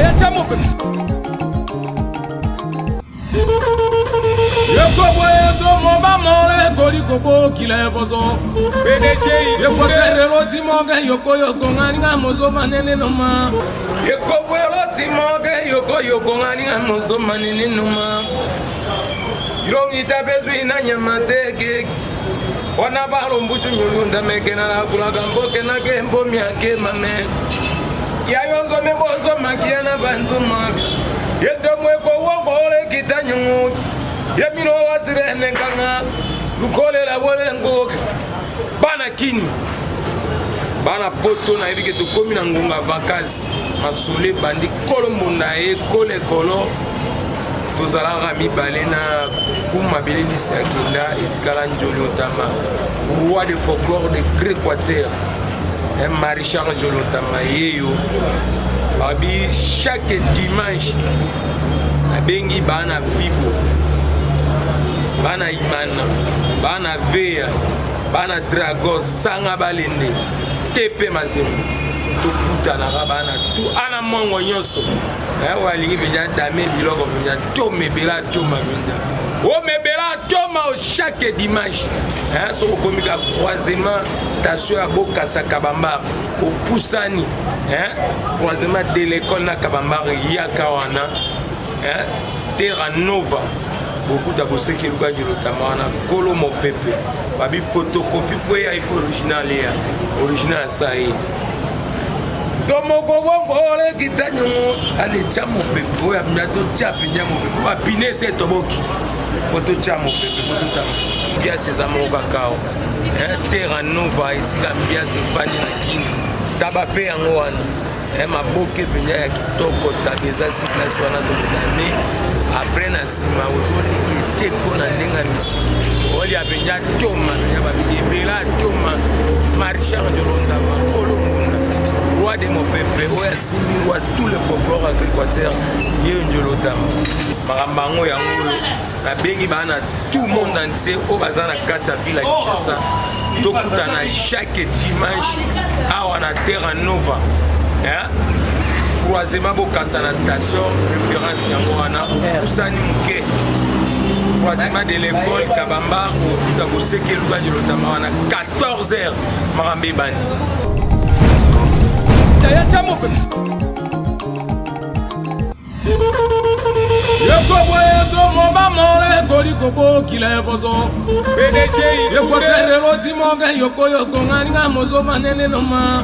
Yaya tia mopepe. Yokoboyezomoba kolikobokila eposo ekwaterelo timoke yokoyoko nganinga mozoma nene noma ekoboyelo timoke yokoyoko nganinga mozoma nene noma ilongita bezwi na nyama teke wana balombutu nyolunda mekena nakulaka mboke nake mbomiake mame yayonzome bozomakia na banzoma yedomwekowongole kitanyungu yemilowa sirenenganga lukolela bolengoke bana kini bana poto nayebi ke tokomi na ngonga vakansi masolo ebandi kolo mbonda ye kolo ekolo tozalaka mibale na kuma belelisi ya kenda etikala njoli otama roi de folklore de gréquateur marie charles njoli otama yeyo babi chaque dimanche nabengi bana fibo bana imana bana veya bana dragon sanga balende tepe mazembe tokutanaka bana tu ana mongo nyonso oyo alingi mpenza dame biloko mpenza tomebela atoma mpenza omebela atoma o chaque dimanche soki okomi ka croisement station ya bokasa kabambar opusani croisement de l'école na kabambar yaka wana terra nova bokuta boseki elukaki lotama wana kolo mopepe babi photocopie mpo eya ifo original eya original asa ye tomoko bongo olekita nyongo aletya mopepe oyo amina totya mpenza mopepe bapine ese etoboki mpo totya mopepe mpo totanga mbiasi eza moko kakao terra nova esika mbiasi efandi na kini taba mpe yango wana maboke mpenza ya kitoko taba eza si place wana tolobame apres na nsima ozoleka eteko na ndenge ya mystike olia mpenza toma mpenza babiki ebela toma marichard jolondama kolo ngunda roi de mopepe oyo asimbi roi tout le folklore agriculture ye njolotama makambo yango yango oyo nabengi baa na tout monde entier oyo baza na kati ya ville ya kinshasa tokutana chaque dimanche awa na terra nova croisement bokasa na station référence yango wana opusani moke croisement de l'école kabambar okuta koseke lukani lotama wana 14 heures makambo ebandi. Yaya tia mopepe. Yokoboyezomoba mole kolikobokila eposo ekwaterelo timoke yokoyoko nganinga mozoma nene noma.